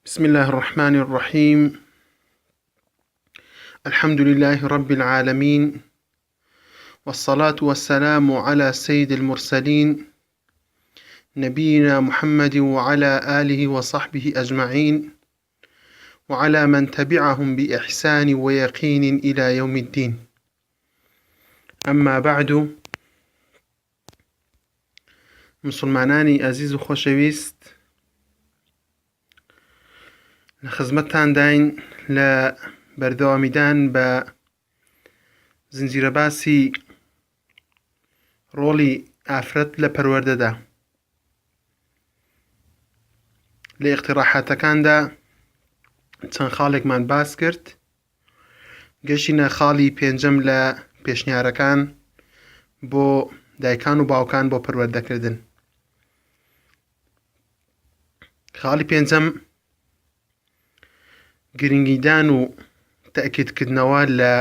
بسم الله الرحمن الرحيم الحمد لله رب العالمين والصلاة والسلام على سيد المرسلين نبينا محمد وعلى آله وصحبه أجمعين وعلى من تبعهم بإحسان ويقين إلى يوم الدين أما بعد مسلمانانی ئازیز و خۆشەویست لە خزمەتتانداین لە بەردەوامیدان بە زنجیرە باسی ڕۆڵی ئافرەت لە پەروەردەدا لە ئیقتیڕاحاتەکاندا چەند خاڵێکمان باس کرد گەشتینە خاڵی پێنجەم لە پێشنیارەکان بۆ دایکان و باوکان بۆ پەروەردەکردن. خاڵی پێنجەم گرنگیدان و تەئکیدکردنەوە لە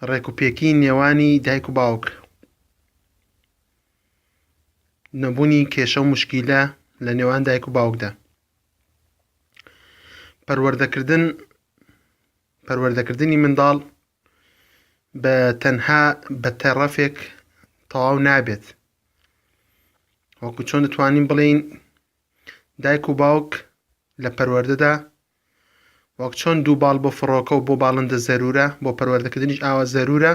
ڕێکوپێکی نێوانی دایک و باوک نەبوونی کێشە و مشکیلە لە نێوان دایک و باوکدا پەروەردەکردن پەروەردەکردنی منداڵ بە تەنها بە تەڕەفێک تەواو نابێت وەکو چۆن دەتوانین بڵێین دایک و باوک لە پەروەردەدا وەک چۆن دوو باڵ بۆ فڕۆکە و بۆ باڵندە زەرورە بۆ پەروەردەکردنیش ئاوا زەرورە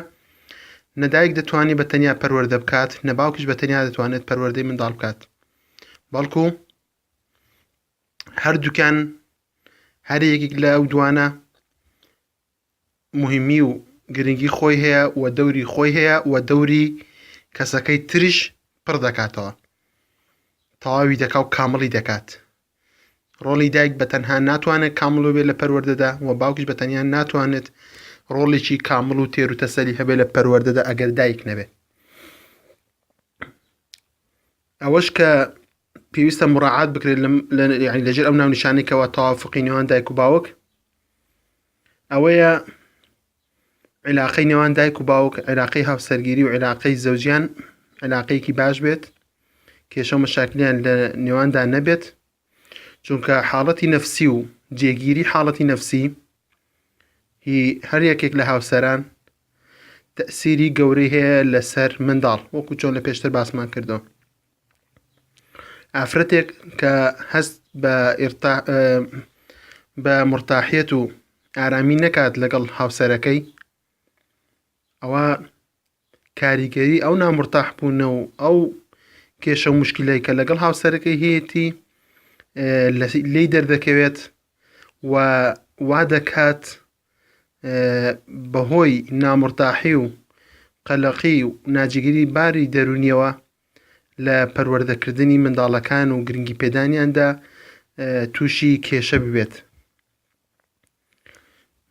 نە دایک دەتوانێت بە تەنیا پەروەردە بکات نە باوکیش بە تەنیا دەتوانێت پەروەردەی منداڵ بکات بەڵکو هەردووکیان هەر یەکێک لە ئەو دوانە مهمی و گرنگی خۆی هەیە و دەوری خۆی هەیە و دەوری کەسەکەی تریش پڕ دەکاتەوە تەواوی دەکا و کامڵی دەکات ڕۆڵی دایک بە تەنها ناتوانێت کامڵ بێت لە پەروەردەدا و باوکیش بە تەنیا ناتوانێت ڕۆڵێکی کامڵ و تێر و تەسەلی هەبێت لە پەروەردەدا ئەگەر دایک نەبێت ئەوەش کە پێویستە مراعات بکرێت یعنی لەژێر ئەو ناونیشانەی کەوا تەوافقی نێوان دایک و باوک ئەوەیە علاقەی نێوان دایک و باوک عێراقی هاوسەرگیری و عێراقی زەوجیان علاقەیەکی باش بێت کێشە و مەشاکلیان لە نێواندا نەبێت چونکە حاڵەتی نەفسی و جێگیری حاڵەتی نەفسی هی هەر یەکێک لە هاوسەران تەسیری گەورەی هەیە لەسەر منداڵ وەکو چۆن لە پێشتر باسمان کردو ئافرەتێک کە هەست بە بە مرتاحیەت و ئارامی نەکات لەگەڵ هاوسەرەکەی ئەوە کاریگەری ئەو نامرتاح بوونە و ئەو کێشە و مشکلەی کە لەگەڵ هاوسەرەکەی هەیەی لێی دەردەکەوێت و وا دەکات بەهۆی نامرتاحی و قەلەقی و ناجیگیری باری دەرونیەوە لە پەروەردەکردنی منداڵەکان و گرنگی پێدانیاندا تووشی کێشە ببێت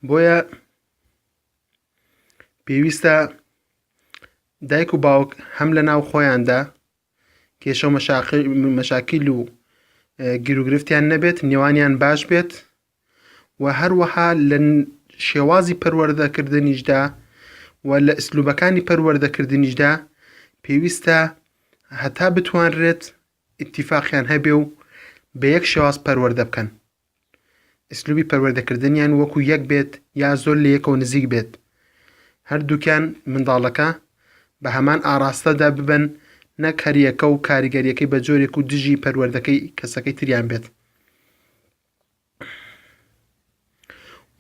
بۆیە پێویستە دایک و باوک هەم لە ناو خۆیاندا کێشە و مەشاکیل و گیروگرفتیان نەبێت نێوانیان باش بێت و هەروەها لە شێوازی پەروەردەکردنیشدا و لە ئسلوبەکانی پەروەردەکردنیشدا پێویستە هەتا بتوانرێت ئیتیفاقیان هەبێ و بە یەک شێواز پەروەردە بکەن ئسلوبی پەروەردەکردنیان وەکو یەک بێت یا زۆر لە یەکەوە نزیک بێت هەردووکیان منداڵەکە بە هەمان ئاراستەدا ببەن نەک هەریەکە و کاریگەریەکەی بە جۆرێک و دژی پەروەردەکەی کەسەکەی تریان بێت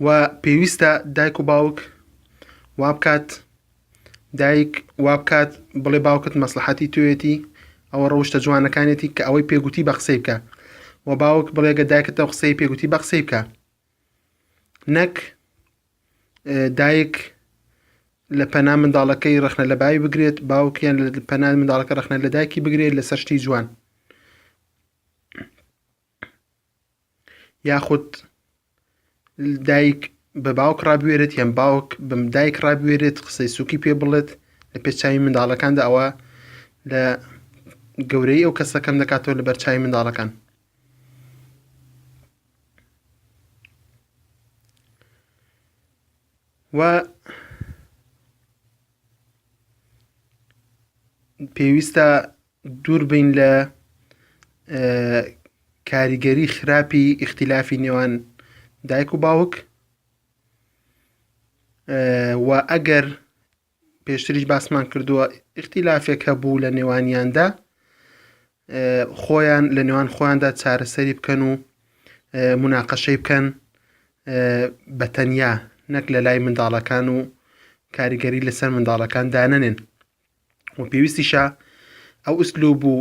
و پێویستە دایک و باوک وابکات دایک وابکات بڵێ باوکت مەسلحەتی توێتی ئەوە ڕەوشتە جوانەکانێتی کە ئەوەی پێگوتی بە قسەی بکە و باوک بڵێگە دایکت ئەو قسەی پێگوتی بە قسەی بکە نەک دایک لە پەنا منداڵەکەی ڕەخنە لە باوی بگرێت باوکیان لە پەنا منداڵەکە ڕەخنە لە دایکی بگرێت لەسەر شتی جوان یاخود دایک بە باوک ڕابوێرێت یان باوک بەم دایک ڕابوێرێت قسەی سوکی پێ بڵێت لە پێچوی منداڵەکاندا ئەوە لە گەورەی ئەو کەسە کەم دەکاتەوە لە بەرچوی منداڵەکان و پێویستە دوور بین لە. کاریگەری خراپی ئیختیلافی نێوان دایک و باوک و ئەگەر پێشتریش باسمان کردووە ئیختیلافێک هەبوو لە نێوانیاندا خۆیان لە نێوان خۆیاندا چارەسەری بکەن و مناقەشەی بکەن بە تەنیا نەک لە لای منداڵەکان و کاریگەری لەسەر منداڵەکان دانەنێن و پێویستیشە ئەو ئوسلوب و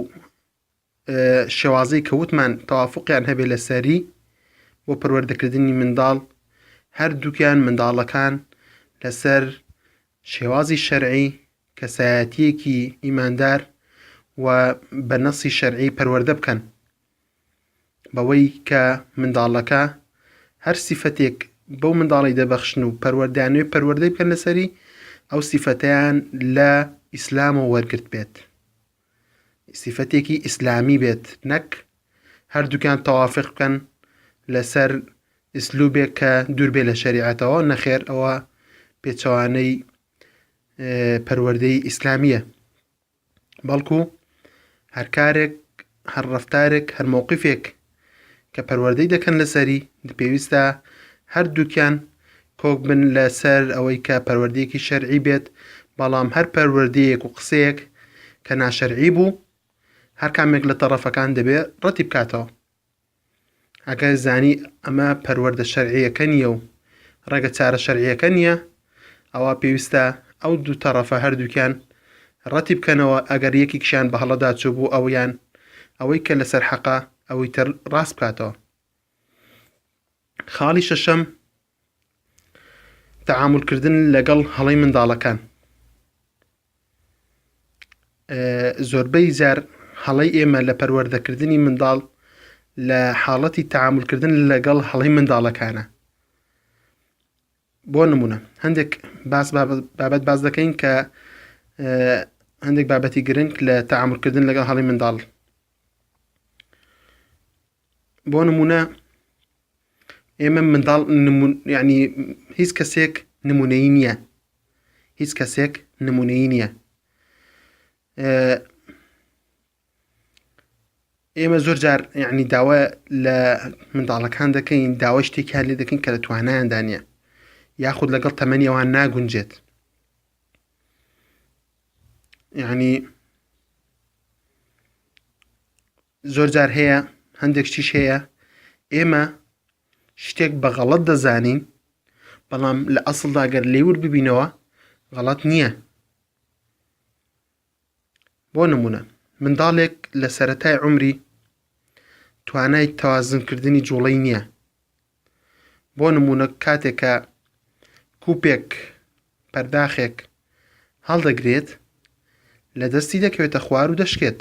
شێوازەی کە وتمان تەوافقیان هەبێ لەسەری بۆ پەروەردەکردنی منداڵ هەردووکیان منداڵەکان لەسەر شێوازی شەرعی کەسایەتیەکی ئیماندار و بە نەسی شەرعی پەروەردە بکەن بەوەی کە منداڵەکە هەر سیفەتێک بەو منداڵی دەبەخشن و پەروەردانوێ پەروەردەی بکەن لەسەری ئەو سیفەتیان لە ئیسلامەوە وەرگرت بێت سیفەتێکی ئیسلامی بێت نەک هەردووکیان تەوافق بکەن لەسەر ئسلوبێک کە دوور بێ لە شەریعەتەوە نەخێر ئەوە پێچەوانەی پەروەردەی ئیسلامیە بەڵکو هەر کارێک هەر ڕفتارێک هەر مەوقفێک کە پەروەردەی دەکەن لەسەری پێویستە هەردووکیان کۆک بن لەسەر ئەوەی کە پەروەردەیەکی شەرعی بێت، بەڵام هەر پەروەردەیەک و قسەیەک کە ناشەرعی بوو هەر کامێک لە تەڕەفەکان دەبێ ڕەتی بکاتەوە. ئەگەر زانی ئەمە پەروەردە شەرعیەکە نییە و ڕێگە چارە شەرعیەکە نییە ئەوا پێویستە ئەو دوو تەڕەفە هەردووکیان ڕەتی بکەنەوە ئەگەر یەکێکیان بە هەڵەدا چووبوو ئەویان ئەوەی کە لەسەر حەقە ئەوی تر ڕاست بکاتەوە. خاڵی شەشەم تەعامولکردن لەگەڵ هەڵەی منداڵەکان زۆربەی جار هەڵەی ئێمە لە پەروەردەکردنی منداڵ لە حاڵەتی تەعامولکردن لەگەڵ هەڵەی منداڵەکانە بۆ نمونە هەندێک باس بابەت باس دەکەین کە هەندێک بابەتی گرنگ لە تەعامولکردن لەگەڵ هەڵی منداڵ بۆ نمونە ئێمە منداڵ ینی هیچ کەسێک نمونەیی نییە هیچ کەسێک نمونەیی نییە ئێمە زۆر جار یعنی داوا لە منداڵەکان دەکەین داوای شتێکیان لێ دەکەین کە لە توانایاندا نییە یاخود لەگەڵ تەمەنی ئەوان ناگونجێت یعنی زۆر جار هەیە هەندێک شتیش هەیە ئێمە شتێک بە غەڵەت دەزانین بەڵام لە ئەسڵدا گەر لێور ببینەوە غەڵەت نییە بۆ نمونە منداڵێک لە سەتای عمری توانای تەوازنکردنی جوڵەی نییە بۆ نمونە کاتێک کە کوپێک پەرداخێک هەڵدەگرێت لە دەستی دەکەوێتە خوار و دەشکێت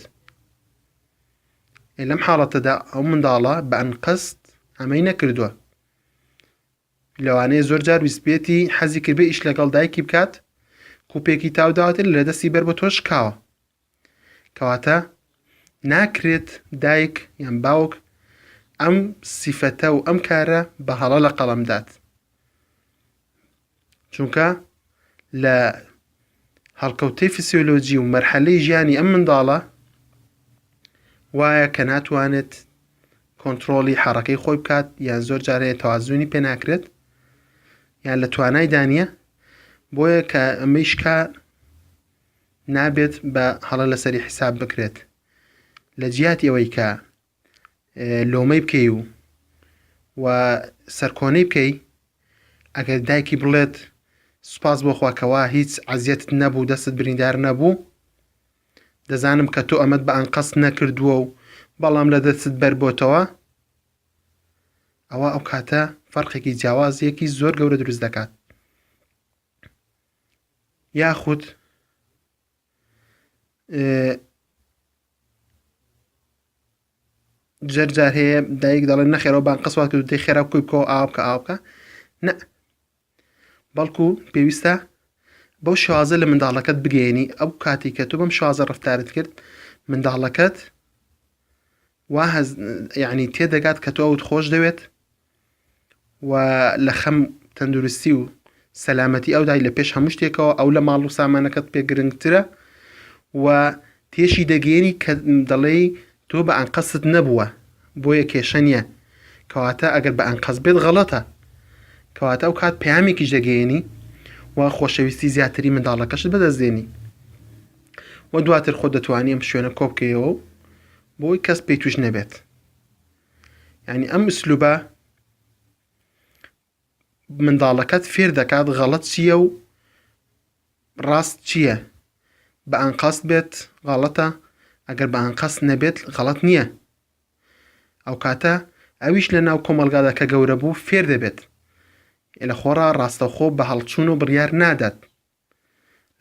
لەم حاڵەتەدا ئەو منداڵە بە ئەنقەست ئەمەی نەکردووە لەوانەیە زۆر جار ویستبێتی حەزی کردبێ ئیش لەگەڵ دایکی بکات کوپێکی تاوداوەتێ لە دەستی بەر بە تۆ شکاوە کەواتە ناکرێت دایک یان باوک ئەم سیفەتە و ئەم کارە بە هەڵە لە قەڵەم دات چونکە لە هەڵکەوتەی فسیۆلۆجی و مەرحەلەی ژیانی ئەم منداڵە وایە کە ناتوانێت کۆنترۆڵی حەڕەکەی خۆی بکات یان زۆر جار هەیە تەوازنی پێ ناکرێت یان لە توانایدا نییە بۆیە کە ئەمەی شکا نابێت بە هەڵە لەسەری حیساب بکرێت لە جیاتی ئەوەی کە لۆمەی بکەی و و سەرکۆنەی بکەی ئەگەر دایکی بڵێت سوپاس بۆ خوا کەوا هیچ عەزیەتت نەبوو دەستت بریندار نەبوو دەزانم کە تۆ ئەمەت بە ئەنقەست نەکردووە و بەڵام لە دەستت بەربۆتەوە ئەوە ئەو کاتە فەرقێکی جیاوازیەکی زۆر گەورە دروست دەکات یاخود جەر جار هەیە دایک دەڵێن نەخێرەوە بان قسوات کرد دەی خێرا کوی بکەوە ئاو بکە ئاو بکە نە بەڵکو پێویستە بەو شێوازە لە منداڵەکەت بگەێنی ئەو کاتی کە تۆ بەم شێوازە ڕفتارت کرد منداڵەکەت وا هەز یعنی تێدەگات کە تۆ ئەوت خۆش دەوێت و لە خەم تەندروستی و سەلامەتی ئەودای لە پێش هەموو شتێکەوە ئەو لە ماڵ و سامانەکەت پێ گرنگترە و تێشی دەگەێنی کە دەڵێی تۆ بە ئەنقەست نەبووە. بۆیە کێشە نییە کەواتە ئەگەر بە ئەنقەست بێت غەڵەتە کەواتە ئەو کات پەیامێکیش دەگەیەنی و خۆشەویستی زیاتری منداڵەکەشت بەدەست دێنی و دواتر خۆ دەتوانی ئەم شوێنە کۆبکەیەوە و بۆی کەس پێی توش نەبێت یعنی ئەم ئسلوبە منداڵەکەت فێر دەکات غەڵەت چییە و ڕاست چییە بە ئەنقەست بێت غەڵەتە ئەگەر بە ئەنقەست نەبێت غەڵەت نییە ئەو کاتە ئەویش لە ناو کۆمەڵگادا کە گەورە بوو فێر دەبێت لە خۆڕا ڕاستەوخۆ بە هەڵچوون و بڕیار نادات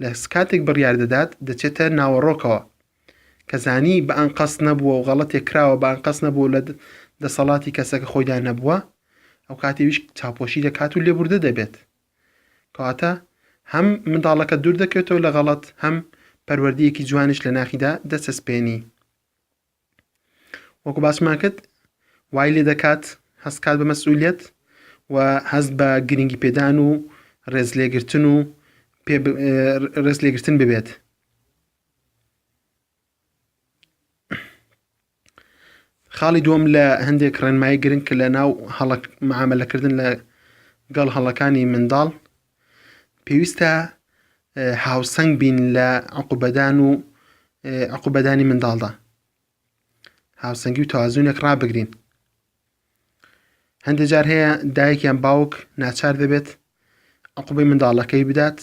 لە کاتێک بڕیار دەدات دەچێتە ناوەڕۆکەوە کە زانی بە ئەنقەست نەبووە و غەڵەتێک کراوە بە ئەنقەست نەبووە لە دەسەڵاتی کەسەکە خۆیدا نەبووە ئەو کاتێویش چاپۆشی دەکات و لێبوردە دەبێت کەواتە هەم منداڵەکە دوور دەکەوێتەوە لە غەڵەت هەم پەروەردەیەکی جوانیش لە ناخیدا دەچەسپێنی. وەکو باسمان کرد وای لێ دەکات هەست کات بە مەسئولیت و هەست بە گرنگی پێدان و ڕێزلێگرتن و ڕێزلێگرتن ببێت. خاڵی دووەم لە هەندێک ڕێنمایی گرنگ کە لە ناو هەڵە معاملەکردن لە گەڵ هەڵەکانی منداڵ پێویستە هاوسەنگ بین لە عقوبەدان و عقوبەدانی منداڵدا هاوسەنگی و تەوازونێک ڕابگرین هەندێک جار هەیە دایک یان باوک ناچار دەبێت عقوبەی منداڵەکەی بدات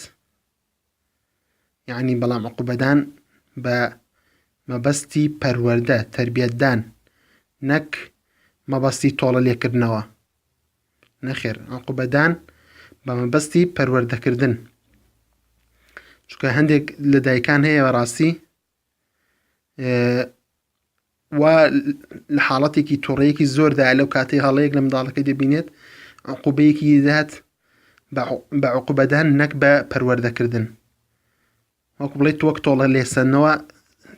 یعنی بەڵام عقوبەدان بە مەبەستی پەروەردە تربیەتدان نەک مەبەستی تۆڵە لێکردنەوە نەخێر عقوبەدان بە مەبەستی پەروەردەکردن چونکە هەندێک لە دایکان هەیە بەڕاستی وا لە حاڵەتێکی توڕەیەکی زۆردا لەو کاتەی هەڵەیەک لە منداڵەکەی دەبینێت عقوبەیەکی دەدات بە عقوبەدان نەک بە پەروەردەکردن وەکو بڵێیت وەک تۆڵە لێسەندنەوە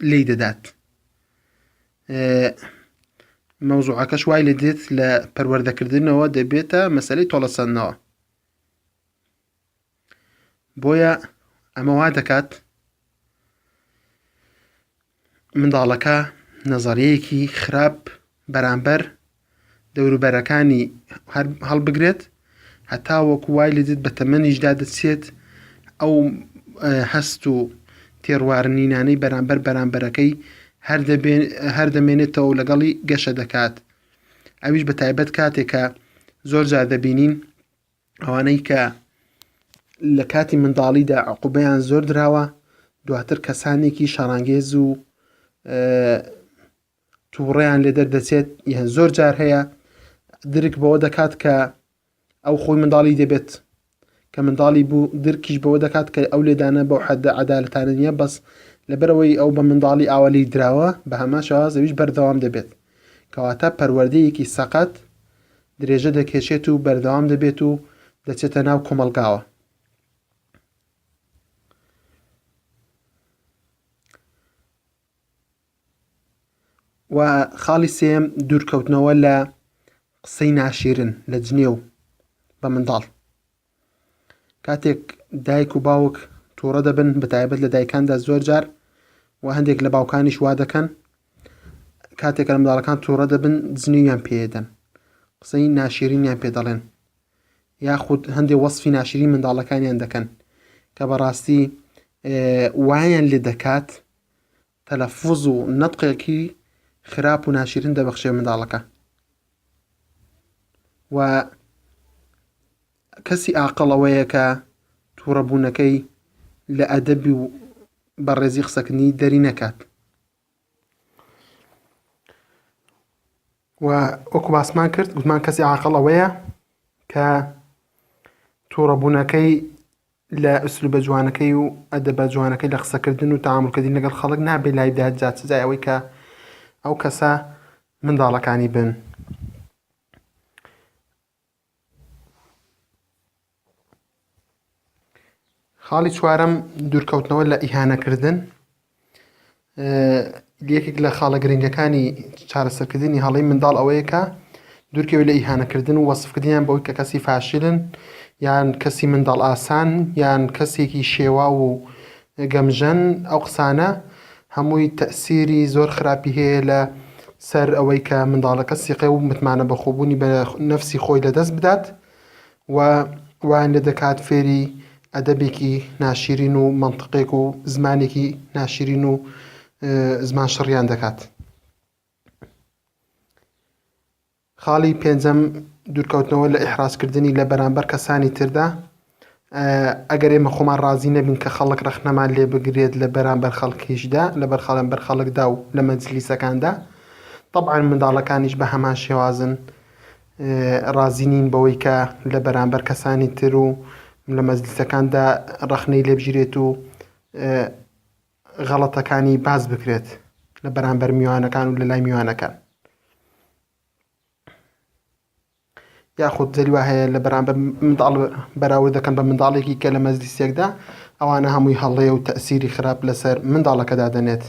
لێی دەدات مەوزوعەکەش وای لێ دێت لە پەروەردەکردنەوە دەبێتە مەسەلەی تۆڵەسەندنەوە بۆیە ئەمە وا دەکات منداڵەکە نەزەریەیەکی خراپ بەرامبەر دەوروبەرەکانی هەر هەڵبگرێت هەتا وەکو وای لێ دێت بە تەمەنیشدا دەچێت ئەو هەست و تێڕوارنینانەی بەرامبەر بەرامبەرەکەی هەر دەمێنێتەوە لەگەڵی گەشە دەکات ئەویش بە تایبەت کاتێک کە زۆر جار دەبینین ئەوانەی کە لە کاتی منداڵیدا عقوبەیان زۆر دراوە دواتر کەسانێکی شەڕانگێز و تووڕەیان لێ دەردەچێت یان زۆر جار هەیە درک بەوە دەکات کە ئەو خۆی منداڵی دەبێت کە منداڵی بوو درکیش بەوە دەکات کە ئەو لێدانە بەو حەدە عەدالەتانە نییە بەس لەبەرەوەی ئەو بە منداڵی ئاوا لی دراوە بە هەمان شێواز ئەویش بەردەوام دەبێت کەواتە پەروەردەیەکی سەقەت درێژە دەکێشێت و بەردەوام دەبێت و دەچێتە ناو کۆمەڵگاوە. و خاڵی سێیەم دوورکەوتنەوە لە قسەی ناشیرن لە جنێو بە منداڵ کاتێک دایک و باوک تووڕە دەبن بە تایبەت لە دایکاندا زۆر جار و هەندێک لە باوکانیش وا دەکەن کاتێک لە منداڵەکان تووڕە دەبن جنێویان پێدەن قسەی ناشیرینیان پێ دەڵێن یاخود هەندێک وەصفی ناشرین منداڵەکانیان دەکەن کە بەڕاستی وایان لێ دەکات تەلەفوز و نەتقێکی خراپ و ناشیرن دەبەخشێ منداڵەکە و کەسی ئاقڵ ئەوەیە کە تووڕەبوونەکەی لە ئەدەبی و بەڕێزی قسەکردنی دەری نەکات و وەکو باسمان کرد گوتمان کەسی عاقڵ ئەوەیە کە تووڕەبوونەکەی لە ئوسلوبە جوانەکەی و ئەدەبە جوانەکەی لە قسەکردن و تەعامولکردنی لەگەڵ خەڵک نابێ لای بدات جا چ جای ئەوەی کە ئەو کەسە منداڵەکانی بن. خاڵی چوارەم دوورکەوتنەوە لە ئیهانەکردن یەکێک لە خاڵە گرنگەکانی چارەسەرکردنی هەڵەی منداڵ ئەوەیە کە دوورکەوێت لە ئیهانەکردن و وەسفکردنیان بەوەی کە کەسی فاشلن یان کەسی منداڵ ئاسان یان کەسێکی شێواو و گەمژەن ئەو قسانە هەمووی تەسیری زۆر خراپی هەیە لە سەر ئەوەی کە منداڵەکە سیقە و متمانە بەخۆبوونی بە نەفسی خۆی لەدەست بدات و وایان لێ دەکات فێری ئەدەبێکی ناشیرین و مەنتقێک و زمانێکی ناشیرین و زمان شڕیان دەکات. خاڵی پێنجەم، دوورکەوتنەوە لە ئیحراجکردنی لە بەرامبەر کەسانی تردا، ئەگەر ئێمە خۆمان ڕازی نەبین کە خەڵک ڕەخنەمان لێ بگرێت لە بەرامبەر خەڵکیشدا لە بەرخەڵەمبەر خەڵکدا و لە مەجلیسەکاندا تەبعەن منداڵەکانیش بە هەمان شێوازن ڕازی نین بەوەی کە لە بەرامبەر کەسانی تر و لە مەجلیسەکاندا ڕەخنەی لێ بگیرێت و غەڵەتەکانی باس بکرێت لە بەرامبەر میوانەکان و لە لای میوانەکان. یاخود جاری وا هەیە لە بەرامبەر منداڵ بەراورد دەکەن بە منداڵێکی کە لە مەجلیسێکدا ئەوانە هەمووی هەڵەیە و تەئسیری خراپ لەسەر منداڵەکە دادەنێت.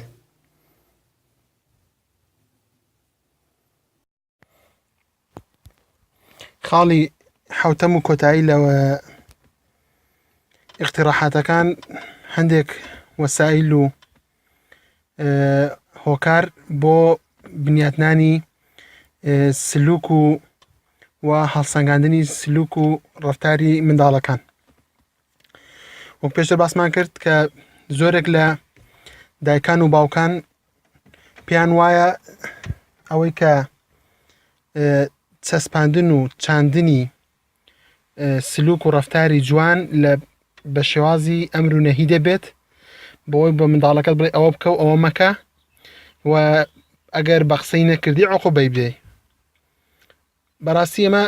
خاڵی حوتەم و کۆتایی لە اقتراحاتەکان هەندێک وەسائل و هۆکار بۆ بنیاتنانی سلوک و و هەڵسەنگاندنی سلوک و ڕفتاری منداڵەکان وەک پێشتر باسمان کرد کە زۆرێک لە دایکان و باوکان پێیان وایە ئەوەی کە چەسپاندن و چاندنی سلوک و ڕەفتاری جوان لە بە شێوازی ئەمر و نەهی دەبێت بۆی بە منداڵەکەت بڵێ ئەوە بکە و ئەوە مەکە و ئەگەر بە قسەی نەکردی عقوبەی بدەی بەڕاستی ئەمە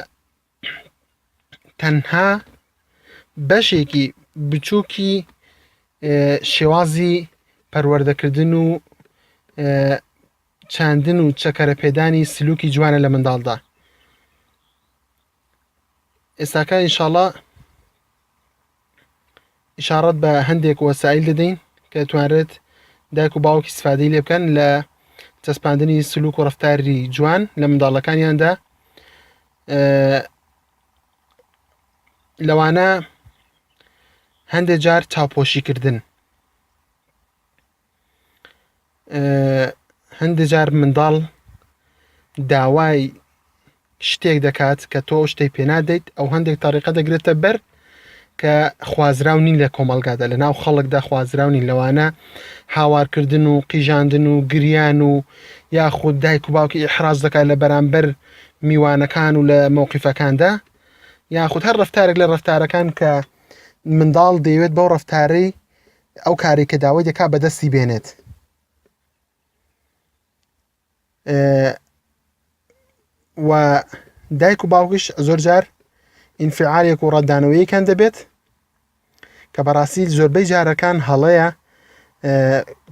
تەنها بەشێکی بچووکی شێوازی پەروەردەکردن و چاندن و چەکەرەپێدانی سلوکی جوانە لە منداڵدا ئێستاکە ئینشاڵا ئشارەت بە هەندێک وەسایل دەدەین کە توانرێت دایک و باوکی استفادەی لێ بکەن لە چەسپاندنی سلوک و ڕفتاری جوان لە منداڵەکانیاندا لەوانە هەندێک جار چاوپۆشیکردن هەندێک جار منداڵ داوای شتێک دەکات کە تۆ شتێک پێنادەیت ئەو هەندێک تاریقە دەگرێتە بەر کە خوازراو نین لە کۆمەلگادا لە ناو خەڵکدا خوازراو نین لەوانە هاوارکردن و قیژاندن و گریان و یاخود دایک و باوکی ئیحراج دەکات لە بەرامبەر میوانەکان و لە مەوقیفەکاندا یاخود هەر ڕفتارێک لە ڕفتارەکان کە منداڵ دەیەوێت بەو ڕفتارەی ئەو کارێک کە داوای دەکات بەدەستی بێنێت و دایک و باوکیش زۆر جار ئینفعالێک و ڕەتدانەوەیەکیان دەبێت کە بەڕاستی زۆربەی جارەکان هەڵەیە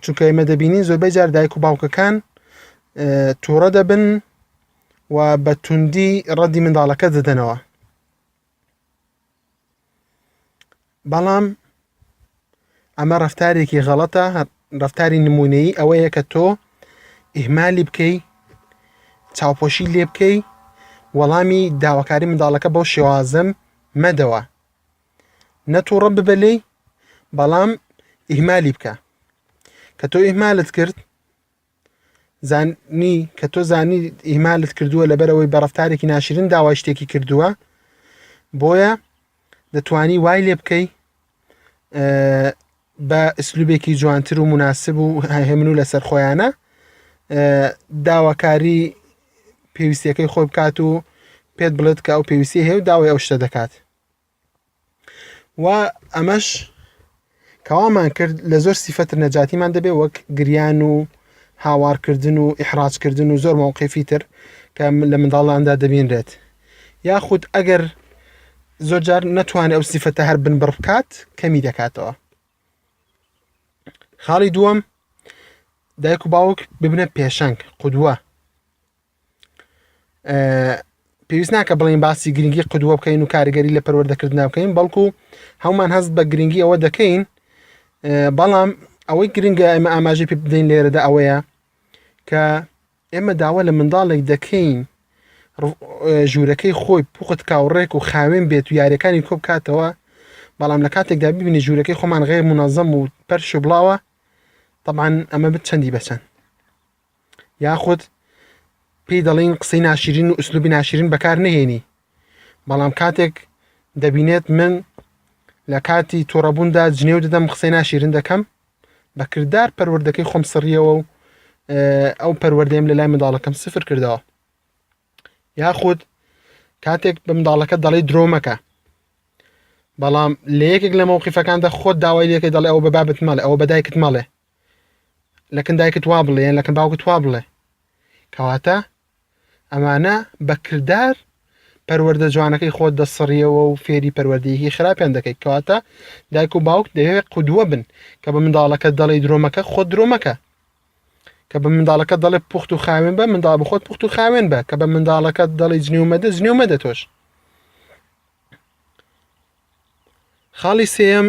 چونکە ئێمە دەبینین زۆربەی جار دایک و باوکەکان تووڕە دەبن و بە توندی ڕەدی منداڵەکە دەدەنەوە بەڵام ئەمە ڕفتارێکی غەڵەتە ڕفتاری نمونەیی ئەوەیە کە تۆ ئیهمالی بکەی چاوپۆشی لێ بکەی وەڵامی داواکاری منداڵەکە بەو شێوازم مەدەوە نەتوڕە ببە لێی بەڵام ئیهمالی بکە کە تۆ ئیهمالت کرد زانی کە تۆ زانی ئیهمالت کردووە لەبەرئەوەی بە ڕەفتارێکی ناشرین داوای شتێکی کردووە بۆیە دەتوانی وای لێ بکەی بە ئسلوبێکی جوانتر و مناسب و هێمن و لەسەر خۆیانە داواکاری پێویستیەکەی خۆی بکات و پێت بڵێت کە ئەو پێویستی هەیە و داوای ئەو شتە دەکات و ئەمەش کەوامان کرد لە زۆر سیفەتر نەجاتیمان دەبێت وەک گریان و هاوارکردن و ئیحراجکردن و زۆر مەوقفی تر کە لە منداڵاندا دەبینرێت یاخود ئەگەر زۆر جار نەتوانێت ئەو سیفەتە هەر بنبڕ بکات کەمی دەکاتەوە خاڵی دووەم دایک و باوک ببنە پێشەنگ قودوە پێویست ناکە بڵین باسی گرنگی قدوە بکەین و کاریگەری لە پەروەردەکردنا بکەین بەڵکو هەمومان هەست بە گرنگی ئەوە دەکەین بەڵام ئەوەی گرنگە ئێمە ئاماژەی پێ بدەین لێرەدا ئەوەیە کە ئێمە داوا لە منداڵێک دەکەین ژوورەکەی خۆی پوخت کاوڕێک و خاوێن بێت و یاریەکانی کۆ بکاتەوە بەڵام لە کاتێکدا ببینی ژوورەکەی خۆمان غێر منەزەم و پەرش و بڵاوە طبعا ئەمە بچەندی بەچەند یاخود پێی دەڵێین قسەی ناشرین و ئوسلوبی ناشرین بەکار نەهێنی بەڵام کاتێک دەبینێت من لە کاتی توڕەبووندا جنێو دەدەم قسەی ناشیرن دەکەم بە کردار پەروەردەکەی خۆم سڕیەوە و ئەو پەروەردەیم لە لای منداڵەکەم سفر کردەوە یاخود کاتێک بە منداڵەکە دەڵێ درۆ مەکە بەڵام لە یەکێک لە مەوقفەکاندا خۆت داوای لەکەی دەڵێ ئەوە بە بابت مەڵێ ئەوە بە دایکت مەڵێ لەکن دایکت وا بڵێ یان لەکن باوکت وا بڵێ کەواتە ئەمانە بە کردار پەروەردە جوانەکەی خۆت دەسڕیەوە و فێری پەروەردەیەکی خراپیان دەکەیت کەواتە دایک و باوک دەیەوێت قودوە بن کە بە منداڵەکە دەڵێی درۆمەکە خۆت درۆمەکە کە بە منداڵەکە دەڵێ پوخت و خاوێن بە منداڵ بخۆت پوخت و خاوێن بە کە بە منداڵەکە دەڵێ جنێو مەدە جنێو مەدە تۆش خاڵی سێیەم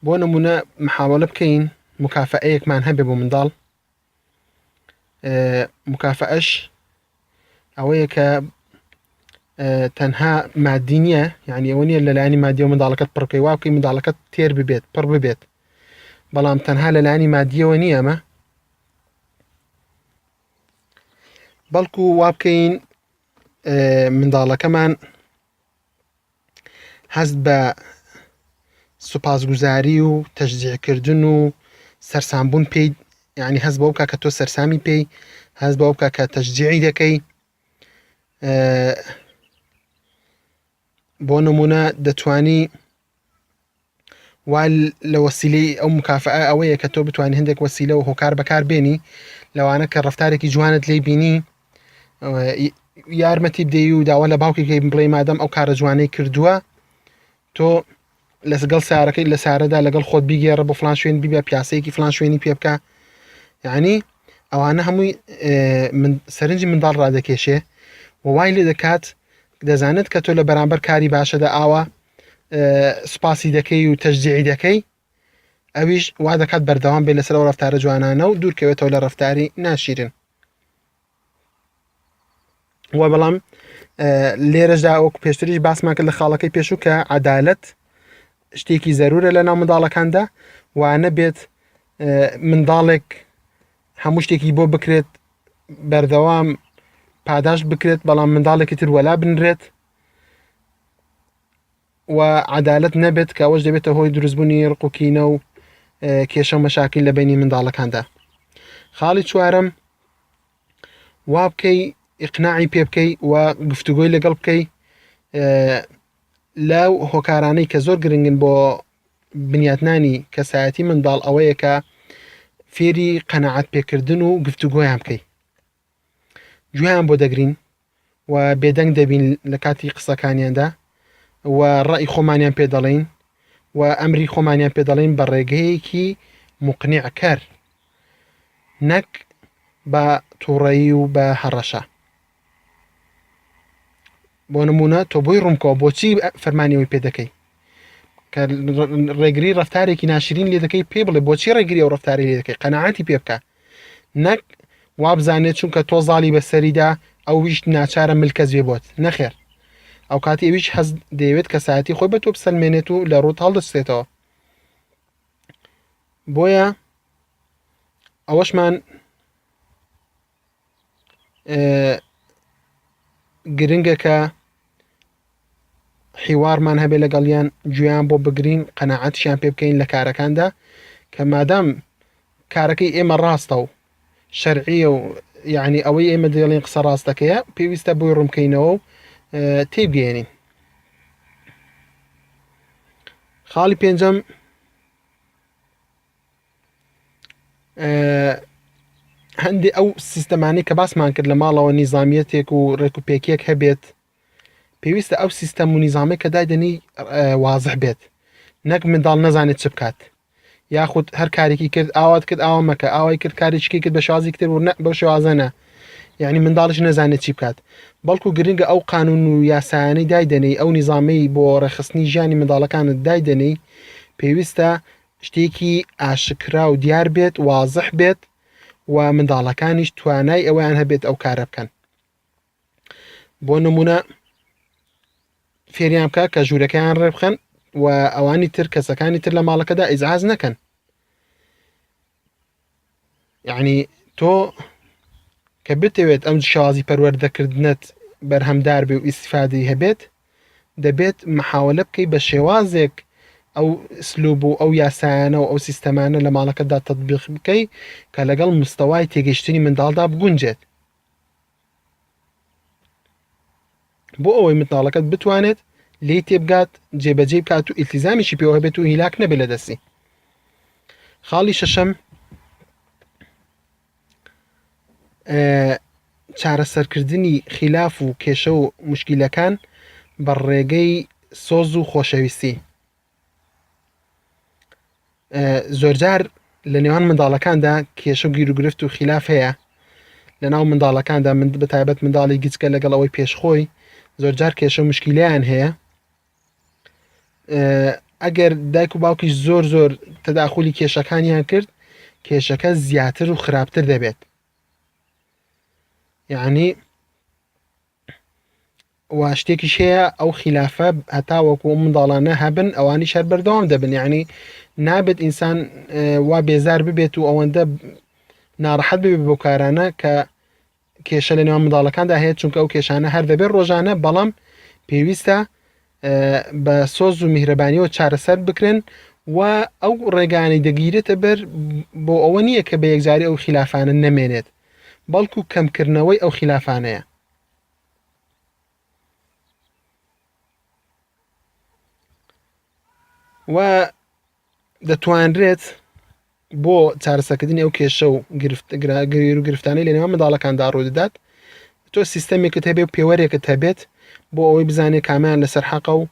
بۆ نمونە محاوەلە بکەین مکافەیەکمان هەبێ بۆ منداڵ مکافەش ئەوەیە کە تەنها مادی نییە یعنی ئەوە نییە لەلایانی مادیەوە منداڵەکەت پڕکەی وا بکەی منداڵەکەت تێر ببێت پڕ ببێت بەڵام تەنها لەلایانی مادیەوە نییە ئەمە بەڵکو وا بکەین منداڵەکەمان هەست بە سوپاسگوزاری و تەشجیعکردن و سەرسامبوون پێی یعنی هەست بەوە بکە کە تۆ سەرسامی پێی هەست بەوە بکە کە تەشجیعی دەکەی بۆ نمونە دەتوانی وا لە وەسیلەی ئەو مکافئە ئەوەیە کە تۆ بتوانانی هەندێک وەسیلە و هۆکار بەکار بێنی لەوانە کە ڕفتارێکی جوانت لی بینی یارمەتی بدەی و داوا لە باوکێکی بڵێ مادەم ئەو کارە جوانەی کردووە تۆ لەگەڵ سارەکەی لە سارەدا لەگەڵ خۆت بیگێڕە بۆ فلان شوێن بیبە پیاسەیەکی فلان شوێنی پێ بکە یعنی ئەوانە هەمووی سەرنجی منداڵ ڕادەکێشێ و وای لێ دەکات دەزانێت کە تۆ لە بەرامبەر کاری باشەدا ئاوا سوپاسی دەکەی و تەشجیعی دەکەی ئەویش وا دەکات بەردەوام بێت لەسەر ئەو ڕەفتارە جوانانە و دوورکەوێتەوە لە ڕەفتاری ناشیرن و بەڵام لێرەشدا وەکو پێشتریش باسمان کرد لە خاڵەکەی پێشوو کە عەدالەت شتێکی زەرورە لە ناو منداڵەکاندا وانە بێت منداڵێک هەموو شتێکی بۆ بکرێت بەردەوام پاداشت بکرێت بەڵام منداڵێکی تر وەلا بنرێت و عەدالەت نەبێت کە ئەوەش دەبێتە هۆی دروستبوونی ڕق و کینە و کێشە و مەشاکیل لە بینی منداڵەکاندا خاڵی چوارەم وا بکەی ئیقناعی پێ بکەی و گفتوگۆی لەگەڵ بکەی لەو هۆکارانەی کە زۆر گرنگن بۆ بنیاتنانی کەسایەتی منداڵ ئەوەیە کە فێری قەنەعەت پێکردن و گفتوگۆیان بکەی گوێیان بۆ دەگرین و بێدەنگ دەبین لە کاتی قسەکانیاندا و ڕەئی خۆمانیان پێ دەڵێین و ئەمری خۆمانیان پێ دەڵێین بە ڕێگەیەکی مقنیعکەر نەک بە تووڕەیی و بە هەڕەشە بۆ نمونە تۆ بۆی ڕوونکەوە بۆچی فەرمانی ئەوی پێ دەکەی کە ڕێگری ڕفتارێکی ناشرین لێ دەکەی پێ بڵێ بۆچی ڕێگری ئەو ڕفتاری لێ دەکەی قەنەعاتی پێ بکە نەک وابزانێت چونکە تۆ زاڵی بەسەریدا ئەویش ناچارە ملکەچ بێ بۆت نەخێر ئەو کاتی ئەویش هەست دەیەوێت کەسایەتی خۆی بە تۆ بسەلمێنێت و لە ڕووت هەڵدەستێتەوە بۆیە ئەوەشمان گرنگە کە حیوارمان هەبێ لەگەڵیان گوێیان بۆ بگرین قەنەعەتشیان پێ بکەین لە کارەکاندا کە مادام کارەکەی ئێمە ڕاستە و شەرعیە و یعنی ئەوەی ئێمە دەڵێن قسە ڕاستەکەیە پێویستە بۆی ڕوونکەینەوە و تێبگەێنین خاڵی پێنجەم هەندێ ئەو سیستەمانەی کە باسمان کرد لە ماڵەوە نیزامیەتێک و ڕێک و پێکیەک هەبێت پێویستە ئەو سیستەم و نیزامەی کە دایدەنی وازح بێت نەک منداڵ نەزانێت چ بکات یاخود هەر کارێکی کرد ئاوات کرد ئاوا مەکە ئاوای کرد کارێکی کرد بە شازی تر و نە بەو شێوازەنە یعنی منداڵش نەزانێت چی بکات بەڵکو گرنگە ئەو قانون و یاسایانەی دایدەنەی ئەو نیزامەی بۆ ڕێکخستنی ژیانی منداڵەکانت دایدەنەی پێویستە شتێکی ئاشکرا و دیار بێت وازح بێت و منداڵەکانیش توانای ئەوەیان هەبێت ئەو کارە بکەن بۆ نمونە فێریان بکە کە ژوورەکەیان ڕێبخەن و ئەوانی تر کەسەکانی تر لە ماڵەکەدا ئیزعاج نەکەن یعنی تۆ کە بتەوێت ئەم شێوازی پەروەردەکردنت بەرهەمدار بێ و ئیسیفادەی هەبێت دەبێت محاولە بکەی بە شێوازێک ئەو سلوب و ئەو یاسایانە و ئەو سیستەمانە لە ماڵەکەدا تطبیق بکەی کە لەگەڵ مستەوای تێگەیشتنی منداڵدا بگونجێت بۆ ئەوەی منداڵەکەت بتوانێت لێی تێبگات جێبەجێ بکات و ئیلتیزامیشی پێوە هەبێت و هیلاک نەبێت لە دەستی خاڵی شەشەم چارەسەرکردنی خیلاف و کێشە و مشکیلەکان بە ڕێگەی سۆز و خۆشەویستی زۆرجار لە نێوان منداڵەکاندا کێشە و گیروگرفت و خیلاف هەیە لە ناو منداڵەکاندا من بە تایبەت منداڵی گچکە لەگەڵ ئەوەی پێشخۆی زۆرجار کێشە و مشکیلیان هەیە ئەگەر دایک و باوکیش زۆر زۆر تەداخلی کێشەکانیان کرد کێشەکە زیاتر و خراپتر دەبێت یعنی و شتێکیش هەیە ئەو خیلافە هەتا وەکو ئەو منداڵانە هەبن ئەوانیش هەر بەردەوام دەبن یعنی نابێت ئینسان وا بێزار ببێت و ئەوەندە ناڕەحەت ببێت بۆ کارانە کە کێشە لە نێوان منداڵەکاندا هەیە چونکە ئەو کێشانە هەر دەبێت ڕۆژانە بەڵام پێویستە بە سۆز و میهرەبانیەوە چارەسەر بکرێن و ئەو ڕێگانەی دەگیرێتە بەر بۆ ئەوە نییە کە بە یەکجاری ئەو خلافانە نەمێنێت بەڵکو کەمکردنەوەی ئەو خلافانەیە و دەتوانرێت بۆ چارەسەکردنی ئەو کێشە و گرفت و گرفتانەی لە نێوان منداڵەکاندا ڕوودەدات تۆ سیستەمێکت هەبێ و پێوەرێکت هەبێت بۆ ئەوەی بزانێت کامیان لەسەر حەقە و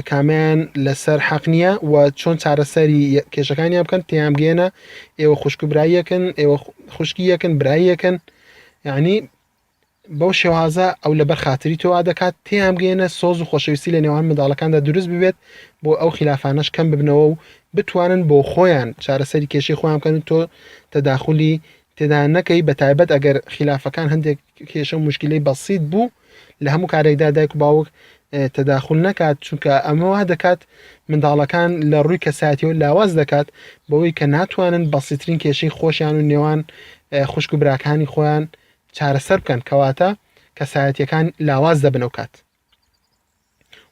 کامیان لەسەر حەق نییە و چۆن چارەسەری کێشەکانیان بکەن تێیان بگەێنە ئێوە خوشک و برایەکن ئێوە خوشکی یەکن برایەکن یعنی بەو شێوازە ئەو لەبەر خاتری تۆ وا دەکات تێیان بگەیەنە سۆز و خۆشەویستی لە نێوان منداڵەکاندا دروست ببێت بۆ ئەو خیلافانەش کەم ببنەوە و بتوانن بۆ خۆیان چارەسەری کێشەی خۆیان بکەن و تۆ تەداخولی تێدا نەکەی بە تایبەت ئەگەر خیلافەکان هەندێک کێشە و مشکلەی بەسیت بوو لە هەموو کارێکدا دایک و باوک تەداخول نەکات چونکە ئەمە وا دەکات منداڵەکان لە ڕووی کەسایەتیەوە لاواز دەکات بەوەی کە ناتوانن بەسیترین کێشەی خۆشیان و نێوان خوشک و براکانی خۆیان چارەسەر بکەن کەواتە کەسایەتیەکان لاواز دەبن ئەو کات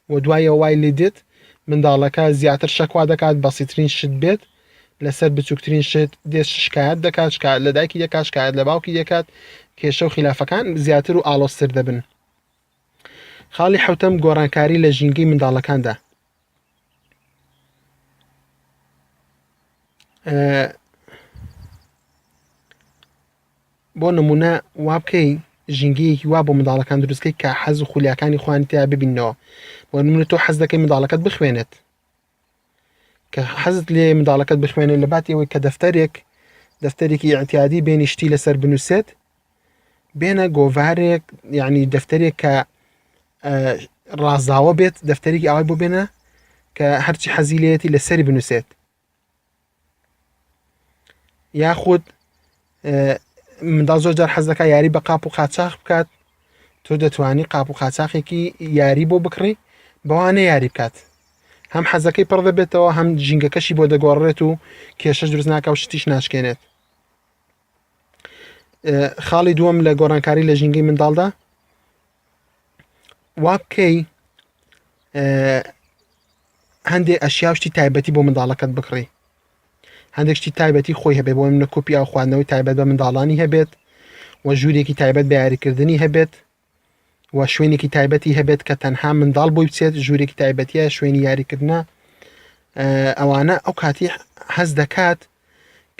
و دوایەوە وای لێ دێت منداڵەکە زیاتر شەکوا دەکات بەسیترین شت بێت لەسەر بچووکترین شت دێت شکایەت دەکات شکایەت لە دایکی دەکات شکایەت لە باوکی دەکات کێشە و خلافەکان زیاتر و ئاڵۆزتر دەبن خاڵی حوتەم گۆڕانکاری لە ژینگەی منداڵەکاندا بۆ نمونە وا بکەی ژینگەیەکی وا بۆ منداڵەکان دروستکەی کە حەز و خولیاکانی خۆیان تیا ببینەوە بۆ نمونە تۆ حەز دەکەی منداڵەکەت بخوێنێت کە حەزت لێ منداڵەکەت بخوێنێت لە باتی ئەوەی کە دەفتەرێک دەفتەرێکی ئیعتیادی بێنی شتی لەسەر بنووسێت بێنە گۆڤارێک یعنی دەفتەرێک کە ڕازاوە بێت دەفتەرێکی ئاوای بۆ بێنە کە هەرچی حەزی لێتی لەسەری بنووسێت یاخود منداڵ زۆر جار حەز دەکات یاری بە قاپ و قاچاخ بکات تۆ دەتوانی قاپ و قاچاخێکی یاری بۆ بکڕی بەوانە یاری بکات هەم حەزەکەی پڕ دەبێتەوە هەم ژینگەکەشی بۆ دەگۆڕێت و کێشەش دروست ناکە و شتیش ناشکێنێت خاڵی دووەم لە گۆڕانکاری لە ژینگەی منداڵدا وا بکەی هەندێک ئەشیا شتی تایبەتی بۆ منداڵەکەت بکڕی هەندێک شتی تایبەتی خۆی هەبێت بۆ منە کۆپی ئاو خواردنەوەی تایبەت بە منداڵانی هەبێت و ژوورێکی تایبەت بە یاریکردنی هەبێت و شوێنێکی تایبەتی هەبێت کە تەنها منداڵ بۆی بچێت ژوورێکی تایبەتیە شوێنی یاریکردە ئەوانە ئەو کاتی هەز دەکات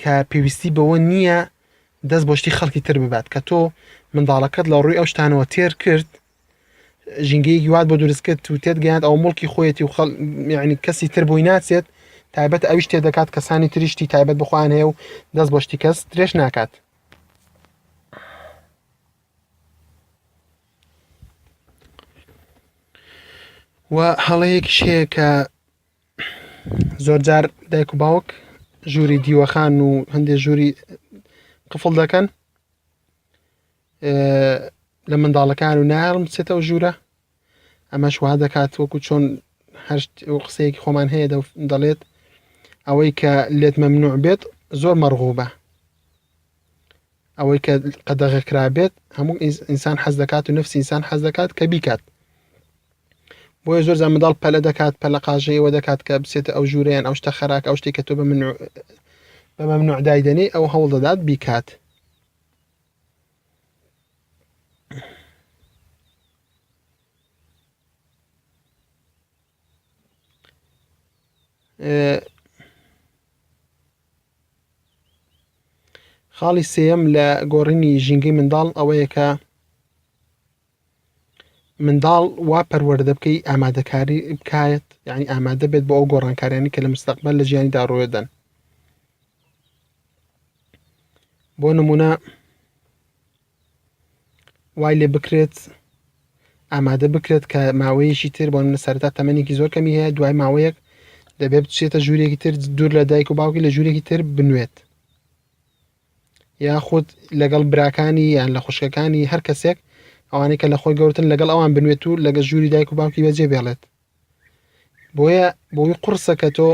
کە پێویستی بەوە نییە دەست بۆ شتی خەڵکی تر ببات کە تۆ منداڵەکەت لە ڕووی ئەو شتانەوە تێر کرد ژینگەیەکی وات بۆ دروست کرد و تێت گەیاند ئەو مڵکی خۆیەتی و خەڵ یعنی کەسی تر بۆی ناچێت تایبەت ئەویش تێ دەکات کەسانی تریشتی تایبەت بخۆیان هەیە و دەست بۆ شتی کەس درێژ ناکات. و هەڵەیەکیش هەیە کە زۆرجار دایک و باوک ژووری دیوەخان و هەندێک ژووری قفڵ دەکەن لە منداڵەکان و نایڵم بچێتەوە ژوورە ئەمەش وا دەکات وەکو چۆن هەر قسەیەکی خۆمان هەیە دەڵێت ئەوەی کە لێت مەمنوع بێت زۆر مەرغوبە ئەوەی کە قەدەغە کرابێت هەموو ئینسان حەز دەکات و نفسی ئینسان حەز دەکات کە بیکات بۆیە زۆر جار منداڵ پەلە دەکات پەلە قاژەیەوە دەکات کە بچێتە ئەو ژوورەیان ئەو شتە خەراک ئەو شتێک کە تۆ بە من بە مەمنوع دایدەنێی ئەو هەوڵ دەدات بیکات. خاڵی سێیەم لە گۆڕینی ژینگەی منداڵ ئەوەیە کە منداڵ وا پەروەردە بکەی ئامادەکاری بکات یعنی ئامادە بێت بۆ ئەو گۆڕانکاریانی کە لە مستەقبل لە ژیانیدا ڕوێدەن بۆ نمونە وای لێ بکرێت ئامادە بکرێت کە ماوەیەکی تر بۆ منە سەرتا تەمەنێکی زۆر کەمی هەیە دوای ماوەیەک دەبێت بچێتە ژوورێکی تر دوور لە دایک و باوکی لە ژوورێکی تر بنوێت یاخود لەگەڵ براکانی یان لە خوشکەکانی هەر کەسێک ئەوانەی کە لە خۆی گەورتن لەگەڵ ئەوان بنوێت و لەگە ژووری دایک و باوکی بەجێ بێڵێت بۆیە بۆی قڕسە کە تۆ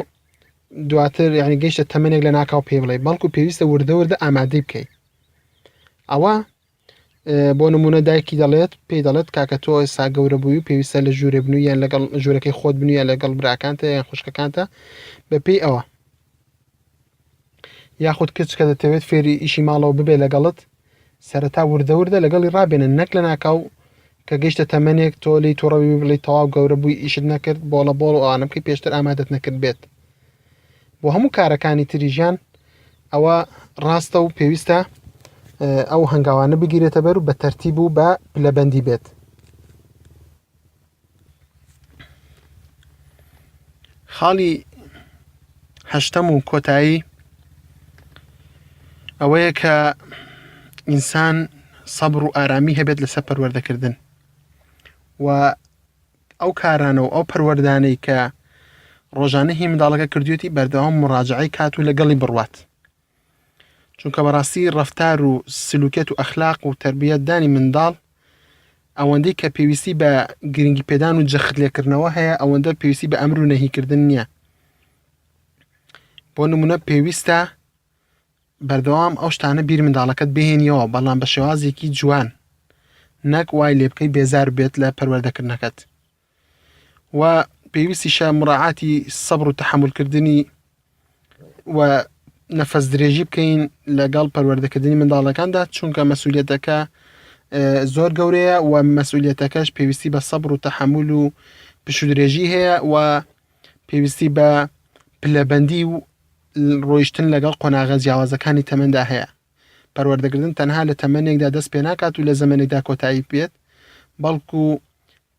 دواتر یعنی گەیشتە تەمەنێک لە ناکاو پێ بڵێ بەڵکو پێویستە وردە وردە ئامادەی بکەیت ئەوە بۆ نمونە دایکی دەڵێت پێی دەڵێت کاکە تۆ ئێستا گەورە بووی و پێویستە لە ژوورێ بنووی یان لەگەڵ ژوورەکەی خۆت بنووی یان لەگەڵ براکانتە یان خوشکەکانتە بەپێی ئەوە یاخود کچ کە دەتەوێت فێری ئیشی ماڵەوە ببێ لەگەڵت سەرەتا وردە وردە لەگەڵی ڕابێنە نەک لە ناکاو کە گەیشتە تەمەنێک تۆ لێی توڕەوی بڵێی تەواو گەورە بووی ئیشت نەکرد بۆڵە بۆڵ و ئەوانە بکەی پێشتر ئامادەت نەکرد بێت بۆ هەموو کارەکانی تری ژیان ئەوە ڕاستە و پێویستە ئەو هەنگاوانە بگیرێتە بەر و بە تەرتیب و بە پلەبەندی بێت. خاڵی هەشتەم و کۆتایی ئەوەیە کە ئینسان سەبر و ئارامی هەبێت لەسەر پەروەردەکردن و ئەو کارانە و ئەو پەروەردانەی کە ڕۆژانە هی منداڵەکە کردوێتی بەردەوام مڕاجعی کات و لەگەڵی بڕوات چونکە بەڕاستی ڕەفتار و سلوکێت و ئەخلاق و تربیەتدانی منداڵ ئەوەندەی کە پێویستی بە گرنگی پێدان و جەخت لێکردنەوە هەیە ئەوەندە پێویستی بە ئەمر و نەهیکردن نییە بۆ نمونە پێویستە بەردەوام ئەو شتانە بیر منداڵەکەت بهێنیەوە بەڵام بە شێوازێکی جوان نەک وای لێ بکەی بێزار بێت لە پەروەردەکردنەکەت و پێویستیشە مراعاتی سەبر و تەحەمولکردنی و نەفەس درێژی بکەین لەگەڵ پەروەردەکردنی منداڵەکاندا چونکە مەسوولەتەکە زۆر گەورەیە و مەسوولەتەکەش پێویستی بە سەبر و تەحەمول و پشودرێژی هەیە و پێویستی بە پلەبەندی و ڕۆیشتن لەگەڵ قۆناغە جیاوازەکانی تەمەندا هەیە پەروەردەکردن تەنها لە تەمەنێکدا دەست پێ ناکات و لە زەمەنێکدا کۆتایی بێت بەڵکو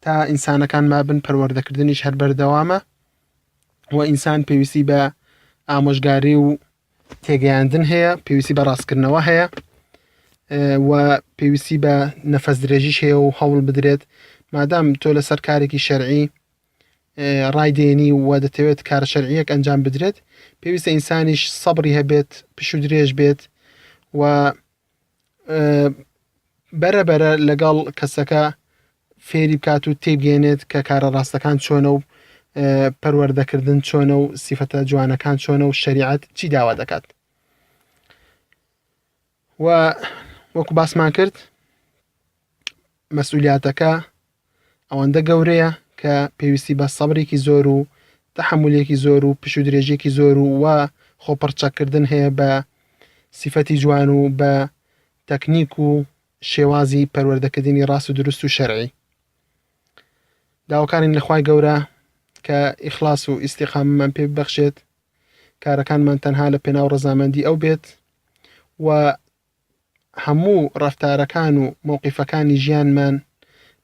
تا ئینسانەکان مابن پەروەردەکردنیش هەر بەردەوامە و ئینسان پێویستی بە ئامۆژگاری و تێگەیاندن هەیە پێویستی بە ڕاستکردنەوە هەیە و پێویستی بە نەفەس درێژیش هەیە و هەوڵ بدرێت مادام تۆ لەسەر کارێکی شەرعی ڕای دێنی و دەتەوێت کارە شەرعیەک ئەنجام بدرێت پێویستە ئینسانیش سەبری هەبێت پشوو درێژ بێت و بەرە بەرە لەگەڵ کەسەکە فێری بکات و تێبگەێنێت کە کارە ڕاستەکان چۆنە و پەروەردەکردن چۆنە و سیفەتە جوانەکان چۆنە و شریعەت چی داوا دەکات و وەکو باسمان کرد مەسئولیاتەکە ئەوەندە گەورەیە کە پێویستی بە سەبرێکی زۆر و تەحەمولێکی زۆر و پشوودرێژیەکی زۆر و و خۆپڕچەککردن هەیە بە سیفەتی جوان و بە تەکنیک و شێوازی پەروەردەکردنی ڕاست و دروست و شەرعی. داواکارین لە خوای گەورە کە ئیخلاص و ئیستیقامەمان پێ ببەخشێت، کارەکانمان تەنها لە پێناو ڕەزامەندی ئەو بێت و هەموو ڕەفتارەکان و مەوقیفەکانی ژیانمان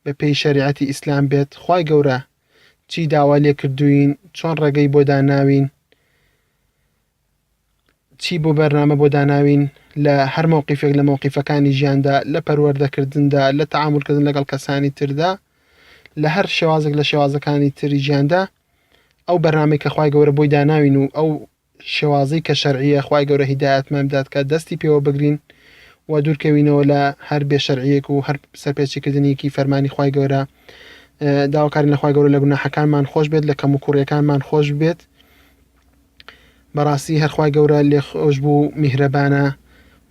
بە پێی شەریعەتی ئیسلام بێت، خوای گەورە چی داوای لێ کردووین، چۆن ڕێگەی بۆ داناوین، چی بۆ بەرنامە بۆ داناوین لە هەر مەوقیفێک لە مەوقیفەکانی ژیاندا، لە پەروەردەکردندا، لە تەعامولکردن لەگەڵ کەسانی تردا، لە هەر شێوازێک لە شێوازەکانی تری ژیاندا، ئەو بەرنامەی کە خوای گەورە بۆی داناوین و ئەو شێوازەی کە شەرعیە خوای گەورە هیدایەتمان بدات کە دەستی پێوە بگرین و دوورکەوینەوە لە هەر بێ شەرعیەک و هەر سەرپێچیکردنێکی فەرمانی خوای گەورە. داواکارین لە خوای گەورە لە گوناحەکانمان خۆش بێت لە کەم و کوڕیەکانمان خۆش بێت بەڕاستی هەر خوای گەورە لێ خۆش بوو میهرەبانە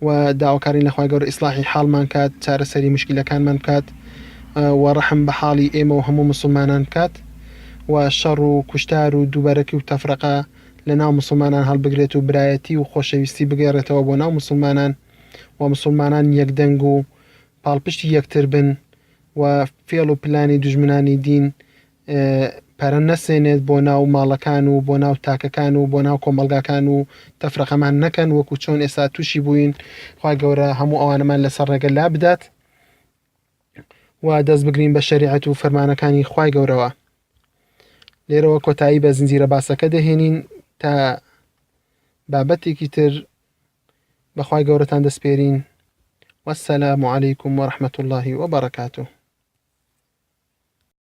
و داواکارین لە خوای گەورە ئیسلاحی حاڵمان کات چارەسەری مشکلەکانمان بکات و ڕەحم بە حاڵی ئێمە و هەموو مسلمانان بکات و شەڕ و کوشتار و دووبەرەکی و تەفرەقە لە ناو مسلمانان هەڵبگرێت و برایەتی و خۆشەویستی بگێڕێتەوە بۆ ناو مسلمانان و مسلمانان یەکدەنگ و پاڵپشتی یەکتر بن و فێڵ و پلانی دوژمنانی دین پەرە نەسێنێت بۆ ناو ماڵەکان و بۆ ناو تاکەکان و بۆ ناو کۆمەڵگاکان و تەفرەقەمان نەکەن وەکو چۆن ئێستا تووشی بووین خوای گەورە هەموو ئەوانەمان لەسەر ڕێگە لا بدات و دەست بگرین بە شەریعەت و فەرمانەکانی خوای گەورەوە لێرەوە کۆتایی بە زنجیرە باسەکە دەهێنین تا بابەتێکی تر بەخوای گەورەتان دەسپێرین والسلام علیکم ورحمة اللە وبرکاته.